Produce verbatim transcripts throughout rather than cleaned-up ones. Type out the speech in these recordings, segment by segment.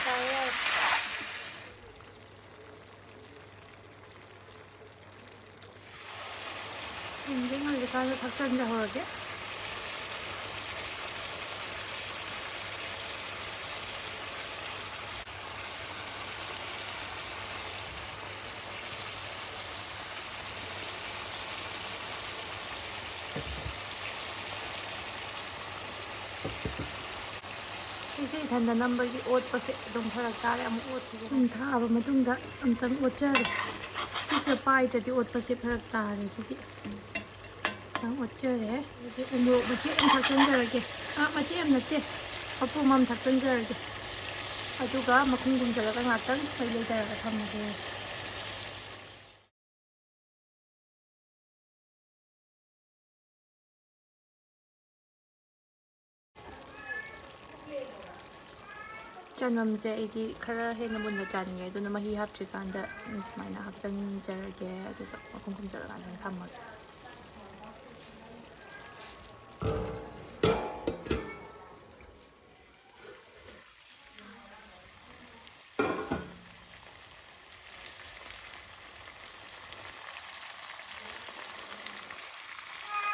ꯌꯥꯔꯦ, ꯌꯥꯔꯦ꯫ ꯊꯨꯝꯁꯦ ꯉꯜꯂꯤꯀꯥꯟꯗ ꯊꯥꯛꯆꯟꯖꯍꯧꯔꯒꯦ꯫ ꯁꯤꯁꯦ ꯏꯊꯟꯗ ꯅꯝꯕꯒꯤ ꯑꯣꯠꯄꯁꯦ ꯑꯗꯨꯝ ꯐꯔꯛ ꯇꯥꯔꯦ꯫ ꯑꯃꯨꯛ ꯑꯣꯠꯈꯤꯒꯦ꯫ ꯊꯨꯝ ꯊꯥꯛꯑꯕ ꯃꯇꯨꯡꯗ ꯑꯝꯇꯪ ꯑꯣꯠꯆꯔꯦ꯫ ꯁꯤꯁꯤꯗ ꯄꯥꯏꯗ꯭ꯔꯗꯤ ꯑꯣꯠꯄꯁꯦ ꯐꯔꯛ ꯇꯥꯔꯦ꯫ ꯑꯗꯨꯒꯤ ꯑꯝꯇꯪ ꯑꯣꯠꯆꯔꯦ꯫ ꯑꯗꯨꯗꯤ ꯎ ꯃꯣꯔꯣꯛ ꯃꯆꯦꯠ ꯑꯃ ꯊꯥꯛꯆꯟꯖꯔꯒꯦ꯫ ꯑ, ꯃꯆꯦꯠ ꯑꯃ ꯅꯠꯇꯦ, ꯃꯄꯨꯝ ꯑꯃ ꯊꯥꯛꯆꯟꯖꯔꯒꯦ꯫ ꯑꯗꯨꯒ ꯃꯈꯨꯝ ꯈꯨꯝꯖꯤꯜꯂꯒ ꯉꯥꯛꯇꯪ ꯃꯩ ꯂꯩꯊꯔꯒ ꯊꯝꯃꯒꯦ꯫ ꯆꯅꯝꯁꯦ ꯑꯩꯗꯤ ꯈꯔ ꯍꯦꯟꯅ ꯃꯨꯟꯅ ꯆꯥꯅꯤꯡꯉꯦ, ꯑꯗꯨꯅ ꯃꯍꯤ ꯍꯥꯞꯇ꯭ꯔꯤꯀꯥꯟꯗ ꯁꯨꯃꯥꯏꯅ ꯍꯥꯞꯆꯤꯟꯖꯔꯒꯦ, ꯑꯗꯨꯒ ꯃꯈꯨꯝ ꯈꯨꯝꯖꯤꯜꯂꯀꯥꯟꯗ ꯊꯝꯃꯒꯦ꯫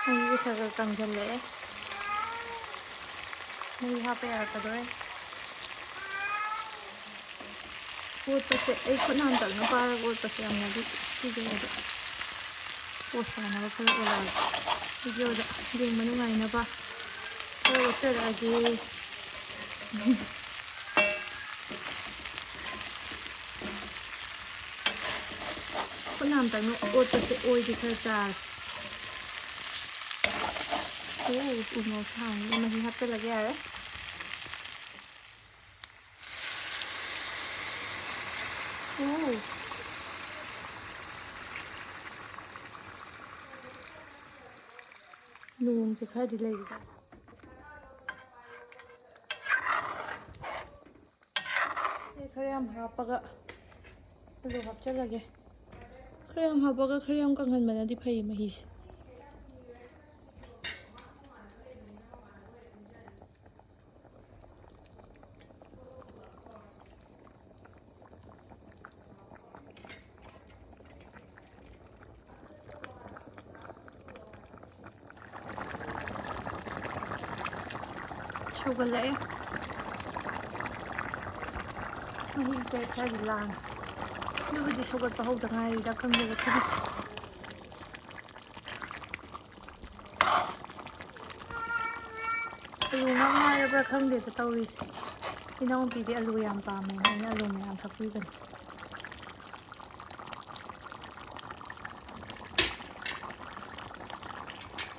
ꯃꯍꯤꯁꯦ ꯈꯔ ꯈꯔ ꯀꯪꯁꯤꯜꯂꯛꯑꯦ꯫ ꯃꯍꯤ ꯍꯥꯞꯄ ꯌꯥꯔꯛꯀꯗꯧꯔꯦ꯫ ꯑꯣꯠꯄꯁꯦ ꯑꯩ ꯈꯨꯠ ꯅꯥꯟ ꯇꯧꯅ ꯄꯥꯏꯔꯒ ꯑꯣꯠꯄꯁꯦ ꯌꯥꯝꯅꯗꯤ ꯀꯤꯖꯩ, ꯑꯗꯣ ꯄꯣꯁ ꯇꯥꯅꯕ ꯈꯔ ꯑꯣꯠꯂꯛꯑꯒꯦ꯫ ꯚꯤꯗꯤꯑꯣꯗ ꯌꯦꯡꯕ ꯅꯨꯡꯉꯥꯏꯅꯕ ꯈꯔ ꯑꯣꯠꯆꯔꯛꯑꯒꯦ꯫ ꯈꯨꯠꯅ ꯑꯝꯇꯪ ꯑꯣꯠꯄꯁꯦ ꯑꯣꯏꯗꯤ ꯈꯔ ꯆꯥꯔꯦ꯫ ꯑꯣ, ꯎ ꯃꯣꯔꯣꯛ ꯁꯥꯕꯅꯤꯅ ꯃꯍꯤ ꯍꯥꯞꯆꯤꯜꯂꯒꯦ ꯌꯥꯔꯦ꯫ ꯑꯣ꯫ ꯅꯣꯡꯁꯦ ꯈꯔꯗꯤ ꯂꯩꯕ꯫ ꯑꯩ ꯈꯔ ꯌꯥꯝ ꯍꯥꯞꯄꯒ ꯑꯂꯨ ꯍꯥꯞꯆꯤꯜꯂꯒꯦ꯫ ꯈꯔ ꯌꯥꯝ ꯍꯥꯞꯄꯒ ꯈꯔ ꯌꯥꯝ ꯀꯪꯍꯟꯕꯅꯗꯤ ꯐꯩꯌꯦ ꯃꯍꯤꯁꯦ꯫ ꯁꯧꯒꯠꯂꯛꯑꯦ꯫ ꯃꯍꯤꯁꯦ ꯈꯔꯗꯤ ꯂꯥꯡꯉꯦ꯫ ꯑꯗꯨꯕꯨꯗꯤ ꯁꯧꯒꯠꯄ ꯍꯧꯗ ꯉꯥꯏꯔꯤꯗ, ꯈꯪꯗꯦꯗ ꯈꯪꯗꯦ꯫ ꯑꯂꯨ ꯉꯥꯛ ꯉꯥꯏꯔꯕ꯭ꯔꯥ ꯈꯪꯗꯦꯗ ꯇꯧꯔꯤꯁꯦ꯫ ꯏꯅꯥꯎꯄꯤꯗꯤ ꯑꯂꯨ ꯌꯥꯝ ꯄꯥꯝꯃꯦꯅ ꯑꯩꯅ ꯑꯂꯨ ꯃꯌꯥꯝ ꯊꯥꯛꯄꯤꯕꯅꯦ꯫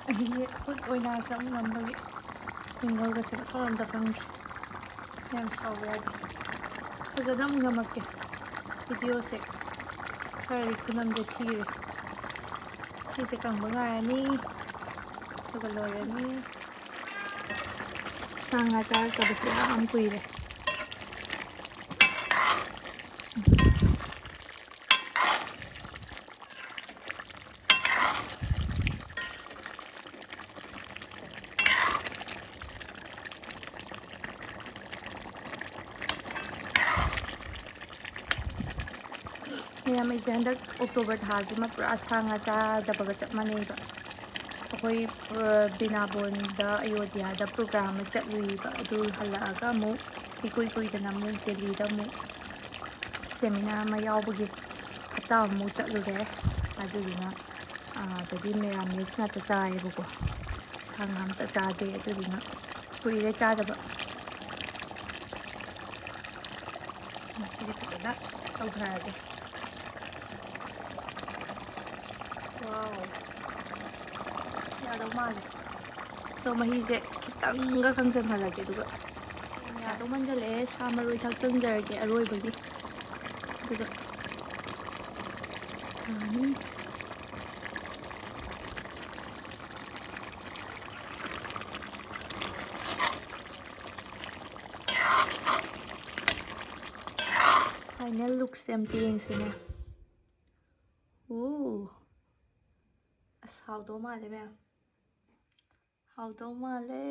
ꯑꯩꯒꯤ ꯈꯨꯠ ꯑꯣꯏꯅꯥꯁꯦ ꯑꯃꯨꯛ ꯅꯝꯕꯒꯤ ꯐꯤꯡꯒꯔꯒꯁꯦ ꯃꯐꯝ ꯑꯝꯗ ꯈꯪꯗ꯭ꯔꯦ꯫ ꯌꯥꯝ ꯁꯥꯎꯕ ꯌꯥꯗꯦ꯫ ꯐꯖꯅ ꯑꯃꯨꯛ ꯅꯝꯃꯛꯀꯦ꯫ ꯚꯤꯗꯤꯑꯣꯁꯦ ꯈꯔꯗꯤ ꯈꯨꯅꯝꯁꯦ ꯊꯤꯔꯦ꯫ ꯁꯤꯁꯦ ꯀꯪꯕ ꯉꯥꯏꯔꯅꯤ꯫ ꯑꯗꯨꯒ ꯂꯣꯏꯔꯅꯤ꯫ ꯁꯥ ꯉꯥ ꯆꯥꯔꯛꯇꯕꯁꯦ ꯌꯥꯝ ꯀꯨꯏꯔꯦ꯫ ꯃꯌꯥꯝ, ꯑꯩꯁꯦ ꯍꯟꯗꯛ ꯑꯣꯛꯇꯣꯕꯔ ꯊꯥꯁꯤꯃ ꯄꯨꯔꯥ ꯁꯥ ꯉꯥ ꯆꯥꯗꯕꯒ ꯆꯞ ꯃꯥꯟꯅꯩꯕ꯫ ꯑꯩꯈꯣꯏ, ꯑ, ꯕꯤꯅꯥꯕꯣꯟꯗ, ꯑꯌꯣꯙ꯭ꯌꯥꯗ ꯄ꯭ꯔꯣꯒ꯭ꯔꯥꯝ ꯑꯃ ꯆꯠꯂꯨꯏꯕ꯫ ꯑꯗꯨ ꯍꯜꯂꯛꯑꯒ ꯑꯃꯨꯛ ꯏꯀꯨꯏ ꯀꯨꯏꯗꯅ ꯑꯃꯨꯛ ꯗꯦꯜꯂꯤꯗ ꯑꯃꯨꯛ ꯁꯦꯃꯤꯅꯥꯔ ꯑꯃ ꯌꯥꯎꯕꯒꯤ ꯍꯞꯇꯥ ꯑꯃꯃꯨꯛ ꯆꯠꯂꯨꯔꯦ꯫ ꯑꯗꯨꯗꯨꯅ, ꯑ, ꯑꯗꯗꯤ ꯃꯦꯔꯥꯃꯦꯁ ꯉꯥꯛꯇ ꯆꯥꯏꯌꯦꯕꯀꯣ꯫ ꯁꯥ ꯉꯥ ꯑꯝꯇ ꯆꯥꯗꯦ꯫ ꯑꯗꯨꯗꯨꯅ ꯀꯨꯏꯔꯦ ꯆꯥꯗꯕ꯫ ꯁꯤꯗꯤ ꯐꯖꯅ ꯇꯧꯊꯔꯒꯦ꯫ ꯋꯥꯎ꯫ ꯌꯥꯗꯧ ꯃꯥꯜꯂꯦ꯫ ꯑꯗꯣ ꯃꯍꯤꯁꯦ ꯈꯤꯇꯪꯒ ꯀꯪꯁꯤꯟꯍꯜꯂꯒꯦ, ꯑꯗꯨꯒ ꯌꯥꯗꯧ ꯃꯥꯟꯁꯤꯜꯂꯛꯑꯦ꯫ ꯁꯥ ꯃꯔꯣꯏ ꯊꯥꯛꯆꯟꯖꯔꯒꯦ ꯑꯔꯣꯏꯕꯒꯤ꯫ ꯑꯗꯨꯒ ꯊꯥꯅꯤ꯫ ꯐꯥꯏꯅꯦꯜ ꯂꯨꯛꯁꯦ ꯑꯝꯇ ꯌꯦꯡꯁꯤꯅꯦ꯫ ꯑꯣ, ꯑꯁ, ꯍꯥꯎꯗꯧ ꯃꯥꯜꯂꯦ ꯃꯌꯥꯝ꯫ ꯍꯥꯎꯗꯧ ꯃꯥꯜꯂꯦ꯫